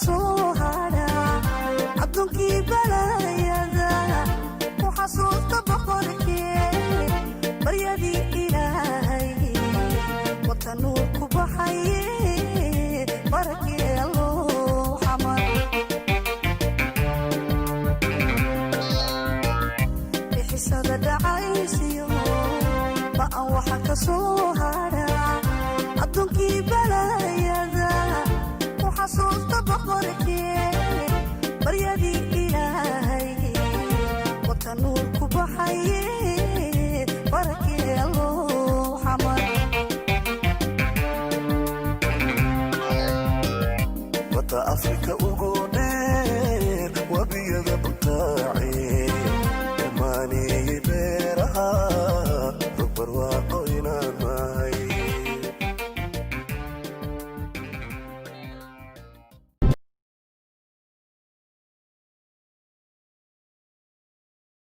soo hadha adduunkii balaayada ku xasuusta boqorkee baryadii Ilaahay watanuur ku baxaye barakee Alloo Xamar. Bixisada dhacaysiyo ba'an waxa ka soo hadha adduunkii balaayada ku xasuusta boqorkee baryadii Ilaahay watanuur ku baxaye barakee Alloo Xamar. Wata Afrika ugu dheer, wabiyada butaace, dhammaaniyey beeraha rog barwaaqo.